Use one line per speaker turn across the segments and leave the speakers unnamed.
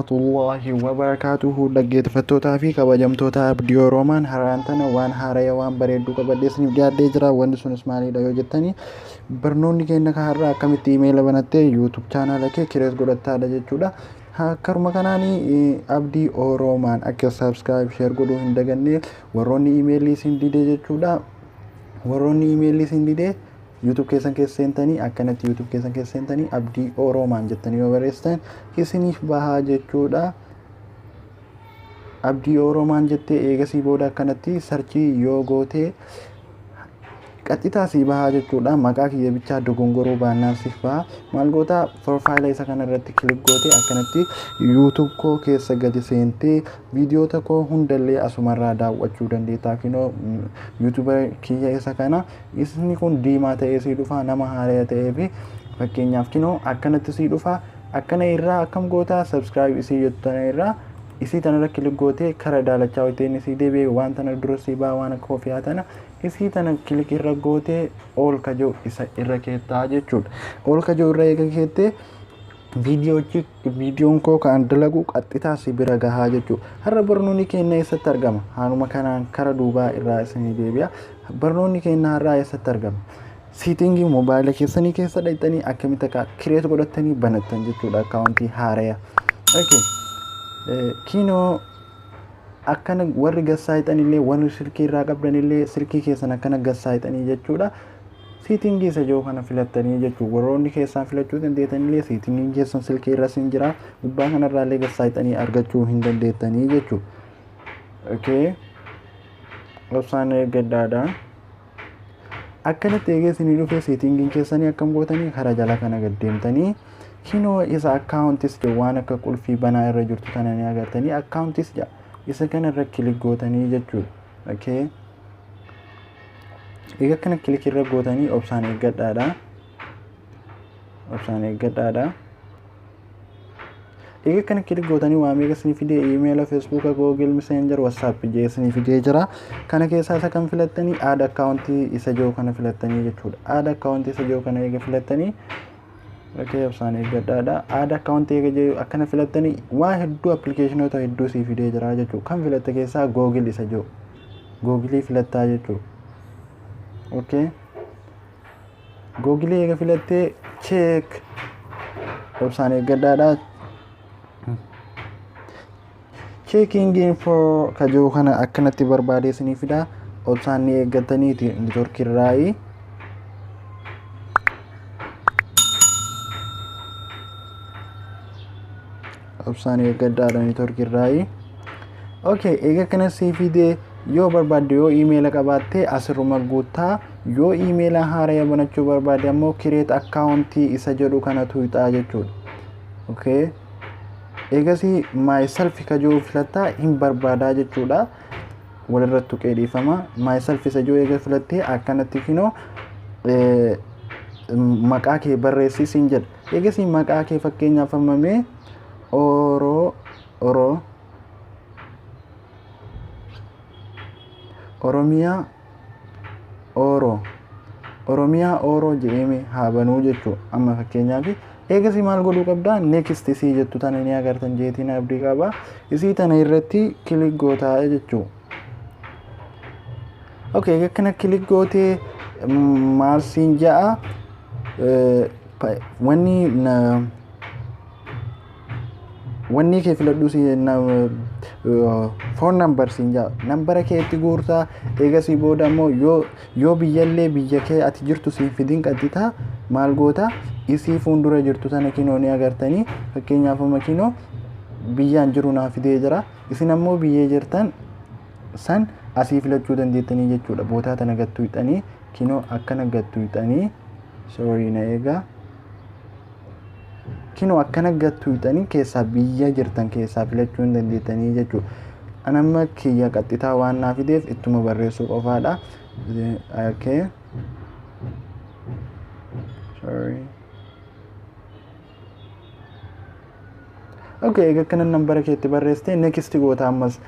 Warahmatullahi wabarakaatuhu. Dhaggeeffattootaa fi kabajamtoota Abdii Oroomaan, har'aan tana waan haaraya, waan bareedduu qabadhee isiniif dhiyaadhee jira. Wanni sunis maalidha yoo jettanii, barnoonni keenya kan har'aa akkamitti imeela banattee YouTube chaanaala kee create godhattaadha jechuudha. Karuma kanaan Abdii Oroomaan akka subscribe, share godhuu hin daganne. Warroonni imeelii isin didee jechuudha. Warroonni imeelii isin didee, YouTube keessan keessa seentanii, akkanatti YouTube keessan keessa seentanii, Abdii Oroomaan jettanii yoo barreessitan isiniif bahaa jechuudha. Abdii Oroomaan jettee eegasii booda akkanatti search yoo gootee qaxxitaa sii bahaa jechuudha. Maqaa kiyya bichaa dogongoruu baannaan siif baha. Maal goota? Profile isa kana irratti click gootee akkanatti YouTube koo keessa gadi seentee viidiyoota koo hundallee asumarraa daawwachuu dandeettaa. Kinoo YouTube kiyya isa kana. Isni kun diimaa ta'ee sii dhufa nama haaraa ta'ee fi fakkeenyaaf kinoo akkanatti sii dhufa. Akkana irraa akkam goota? Subscribe isii jettu tana irraa isii tanarra click gootee kara daalachaa hojjeteen isii deebi'ee waan tana dura sii baha, waan akka kofiyaa tana isii tana click irra gootee ol kajoo isa irra keettaa jechuudha. Ol kajoo irra eega keettee viidiyoochi, viidiyoon koo kan dalagu qaxxitaa si bira gahaa jechuudha. Har'a barnoonni keenya eessatti argama? Haaluma kanaan kara duubaa irraa isinii deebi'a. Barnoonni keenya har'aa eessatti argama? Setting moobaayila keessanii keessa dhaqxanii akkamitti akka create godhattanii banattan jechuudha, akkaawuntii haaraya. Okay. Kinoo akkana warri gassaaxanillee, warri silkii irraa qabdanillee, silkii keessan akkana gassaaxanii jechuudha. Setting isa jiru kana filattanii jechuudha. Warroonni keessaan filachuu dandeettanillee settingiin keessan silkii irra sin jira. Gubbaa kanarraallee gassaaxanii argachuu hin dandeettanii jechuudha. Okay. Obsaan eeggadhaadha. Akkanatti eegee isinii dhufee settingiin keessanii akkam gootanii karaa jala kana gad deemtanii kinoo isa accounts jedhu, waan akka qulfii banaa irra jirtu tana ni agartanii, accounts jedha. Isa kana irra click gootanii jechuudha. Okay. Egaa akkana click irra gootanii obsaan eeggadhaadha. Obsaan eeggadhaadha. Egaa akkana click gootanii waa meeqa isinii fidee? Iimeela, Feesbuuka, Google, Messenger, WhatsApp jee isinii fidee jira. Kana keessaa isa kan filattanii add account isa jiru kana filattanii jechuudha. Add account isa jiru kana eega filattanii, okay, obsaan eeggadhaadha. Add account eega jiru akkana filattanii waa hedduu, appilikeeshinoota hedduu sii fidee jira jechuudha. Kan filatte keessaa Google isa jiru. Googilii filattaa jechuudha. Okay. Googilii eega filattee check, obsaan eeggadhaadha. Checking info ka jiru kana akkanatti barbaadee isinii fida. Obsaan ni eeggataniiti, network irraayi. Obsaan eeggadhaadha, network irraayi. Okay, eega kana sii fidee yoo barbaadde, yoo iimeela qabaatte asirruma guuttaa, yoo iimeela haaraya banachuu barbaadde ammoo create account isa jedhu kana tuuxaa jechuudha. Okay. Eegasii myself ka jiru filattaa hin barbaadaa jechuudha. Walirratti tuqee, dhiifama. Myself isa jiru eega filattee akkanatti kinoo maqaa kee barreessi siin jedha. Eegasii maqaa kee fakkeenyaaf hammamee Oroo Oroo Oromiyaa Ooroo Oromiyaa Ooroo jedhee haa banuu jechuudha. Amma fakkeenyaaf eegasii maal godhuu qabdaa? Next isii jettu tana ni agartan jeetiin abdii qaba. Isii tana irratti click gootaa jechuudha. Okay, akkana click gootee maal siin ja'a? Wanni wanni kee filadhu si phone number siin ja'a. Nambara kee itti guurtaa. Eegasii booda ammoo yoo biyyallee biyya kee ati jirtu siin fidin qaxxitaa maal goota? Isii fuuldura jirtu tana kinoo ni agartanii. Fakkeenyaaf amma kinoo biyyaan jiru naa fidee jira. Isin ammoo biyyee jirtan san asii filachuu dandeettanii jechuudha. Bootaa tana gattuu hixanii kinoo akkana gattuu hixanii, sorry, na eegaa, kinoo akkana gattuu hixanii keessaa biyya jirtan keessaa filachuu hin dandeettanii jechuudha. Anamma kiyya qaxxitaa waan naa fideef ittuma barreessuu qofaadha. Okay. Sorry. Okay, egaa akkana nambara keetti barreessitee next goota ammas.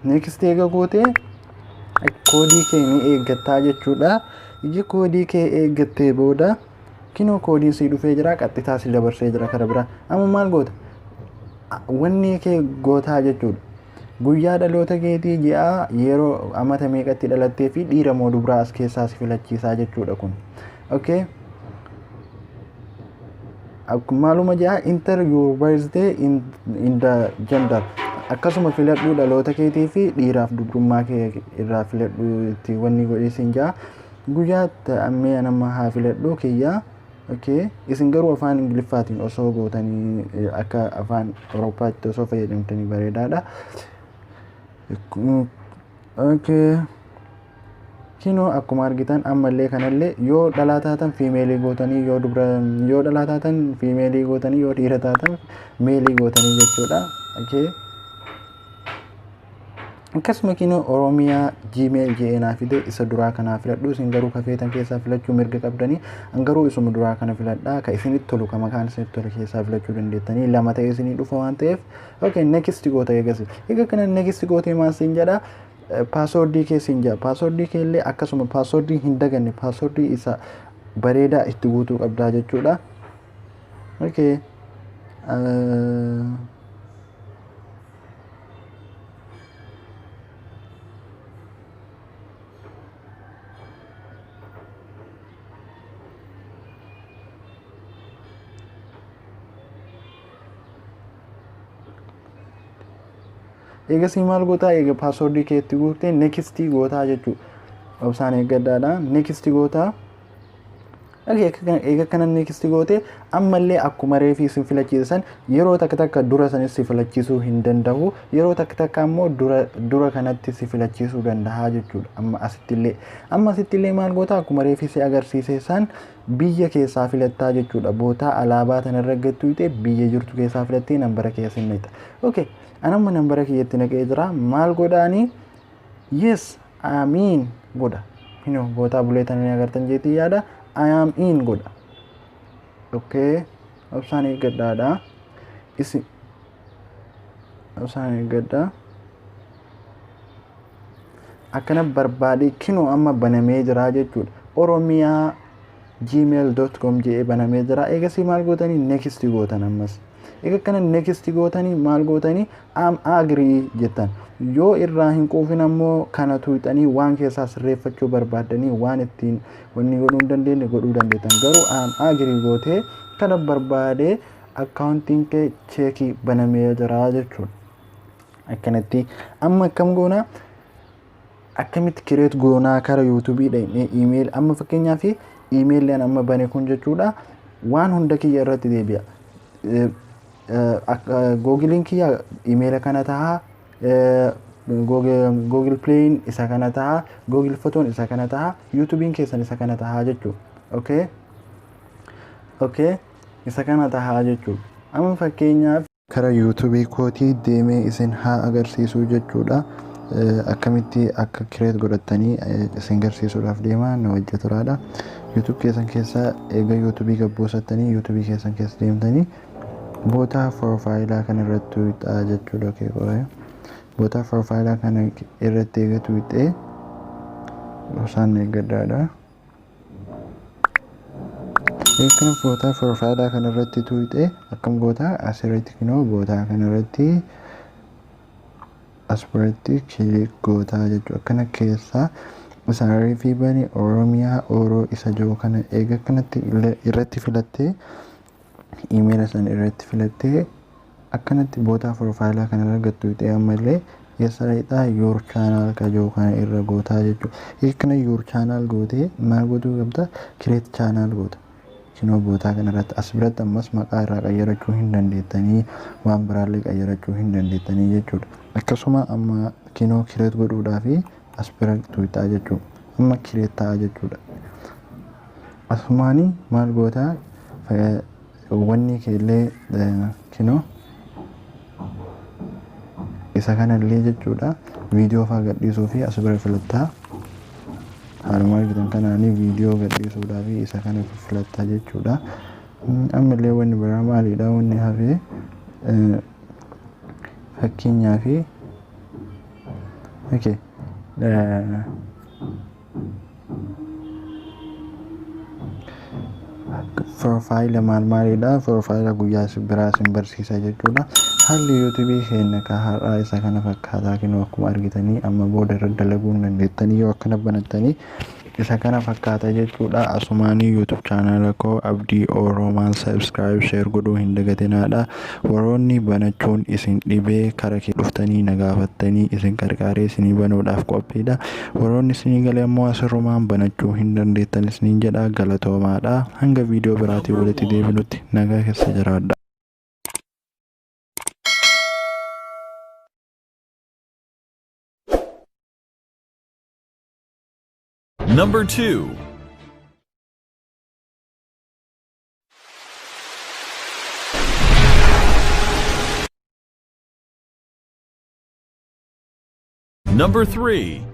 Next eega gootee koodii kee ni eeggattaa jechuudha. Iji koodii kee eeggattee booda kinoo koodiin sii dhufee jira, qaxxitaa si dabarsee jira kara biraa. Amma maal goota? Wanni kee gootaa jechuudha. Guyyaa dhaloota keetii, ji'a, yeroo, amata meeqatti dhalattee fi dhiira moo dubraa as keessaa si filachiisaa jechuudha kun. Okay. Maaluma ji'a, "Enter your birthday in the gender", akkasuma filadhuu dhaloota keetii fi dhiiraaf dubrummaa kee irraa filadhuu itti wanni godhee jaa. Guyyaa ammee nama haa filadhuu kiyyaa. Okay. Isin garuu afaan Ingiliffaatiin osoo gootanii, akka afaan Awurooppaatti osoo fayyadamtanii bareedaadha. Okay. Kinoo akkuma argitan ammallee kanallee yoo dhalaa taatan female gootanii, yoo dubra, yoo dhalaa taatan female gootanii, yoo dhiira taatan male gootanii jechuudha. Okay. Akkasuma kinoo Oromiyaa Gmail jedhee naa fide. Isa duraa kanaa filadhu. Isin garuu kafeetan keessaa filachuu mirga qabdanii. An garuu isuma duraa kana filadhaa. Ka isinitti tolu, ka maqaan isinitti tolu keessaa filachuu dandeettanii. Lama ta'ee isinii dhufa waan ta'eef, okay, next goota. Eegas egaa kana next gootee maal siin jedha? Password kee siin jedha. Password kee illee akkasuma password hin daganne, password isa bareedaa itti guutuu qabdaa jechuudha. Okay. Eegasii maal gootaa? Eega password keetti guuttee next gootaa jechuudha. Obsaan eeggadhaadha. Next gootaa. Eega kana next gootee ammallee akkuma reefii isin filachiisan, yeroo takka takka dura sanis si filachiisuu hin danda'u, yeroo takka takka ammoo dura kanatti si filachiisuu danda'a jechuudha. Amma asittillee maal goota? Akkuma reefii si agarsiise san biyya keessaa filattaa jechuudha. Bootaa alaabaa tanarra gattuu ta'e biyya jirtu keessaa filattee nambara keessa hin naqxa. Okay. Anamma nambara kiyyatti naqee jira. Maal godhaanii? "Yes, I'm in" godha. Hinoo bootaa bulee tana agartan jeetii yaada. "I am in" godha. Okay. Obsaan eeggadhaadha. Isin obsaan eeggadhaa. Akkana barbaade kinoo amma banamee jira jechuudha. Oromiyaa gmail.com jedhee banamee jira. Eegasii maal gootanii? Next gootan ammas. Eega kana next gootanii maal gootanii? "I'm agree" jettan. Yoo irraa hin quufin ammoo kana tuuxanii waan keessaa sirreeffachuu barbaaddanii, waan ittiin wanni godhuu hin dandeenye godhuu dandeettan. Garuu "I'm agree" gootee kana barbaadee akkaawuntiin kee check banamee jira jechuudha. Akkanatti amma akkam goonaa? Akkamitti create goonaa? Kara YouTube dhaqnee email, amma fakkeenyaaf emailli an amma bane kun jechuudha, waan hunda kiyya irratti deebi'a. Googiliin kiyya email kana tahaa, Google Playin isa kana tahaa, Google Photoon isa kana tahaa, YouTubeiin keessan isa kana tahaa jechuudha. Okay? Okay? Isa kana tahaa jechuudha. Amma fakkeenyaaf kara YouTube kootii deemee isin haa agarsiisuu jechuudha. Akkamitti akka create godhattanii isin garsiisuudhaaf deema, na wajja turaadha. YouTube keessan keessa eega YouTube gabbuusattanii, YouTube keessan keessa deemtanii bootaa profile kana irratti tuuxaa jechuudha. Okay, qo'ee. Bootaa profile kana irratti eega tuuxee gosaan eeggadhaadha. Eega bootaa profile kana irratti tuuxee akkam gootaa? Asirratti kinoo bootaa kana irratti as biratti click gootaa jechuudha. Akkana keessaa isaan fi bani Oromiyaa Oroo isa jiru kana eega akkanatti irratti filattee, email sana irratti filattee, akkanatti bootaa profile kana irra gattuuxee ammallee eessa dhaqxaa? "Your channel" ka jiru kana irra gootaa jechuudha. Eega kana "your channel" gootee maal gootuu qabda? "Create channel" goota. Kinoo bootaa kana irratti as biratti ammas maqaa irraa qayyarachuu hin dandeettanii, waan biraallee qayyarachuu hin dandeettanii jechuudha. Akkasuma amma kinoo create godhuudhaaf as bira tuuxaa jechuudha. Amma create ta'a jechuudha. Asumaanii maal gootaa? Wanni keellee kinoo isa kanallee jechuudha, viidiyoo fa'aa gadhiisuu fi as bira filattaa. Haaluma argitan kanaanii viidiyoo gadhiisuudhaaf isa kana filattaa jechuudha. Ammallee wanni biraa maalidha wanni hafee? Fakkeenyaaf, okay, profile maal maalidha, profile guyyaa biraa isin barsiisa jechuudha. Haalli YouTubeii keenya ka har'aa isa kana fakkaataa. Kinoo akkuma argitanii amma booda irra dalaguu hin dandeettanii yoo akkana banattanii, isa kana fakkaata jechuudha. Asumaanii YouTube channela koo Abdii Oromaan subscribe, share godhuu hin dagatinaadha. Warroonni banachuun isin dhibee kara kee dhuftanii na gaafattanii isin qarqaaree isinii banuudhaaf qophiidha. Warroonni isinii galee ammoo asirrumaan banachuu hin dandeettan isiniin jedha. Galatoomaadha. Hanga viidiyoo biraatiin walitti deebinutti nagaa keessa jiraadha.
Number 2. Number 3.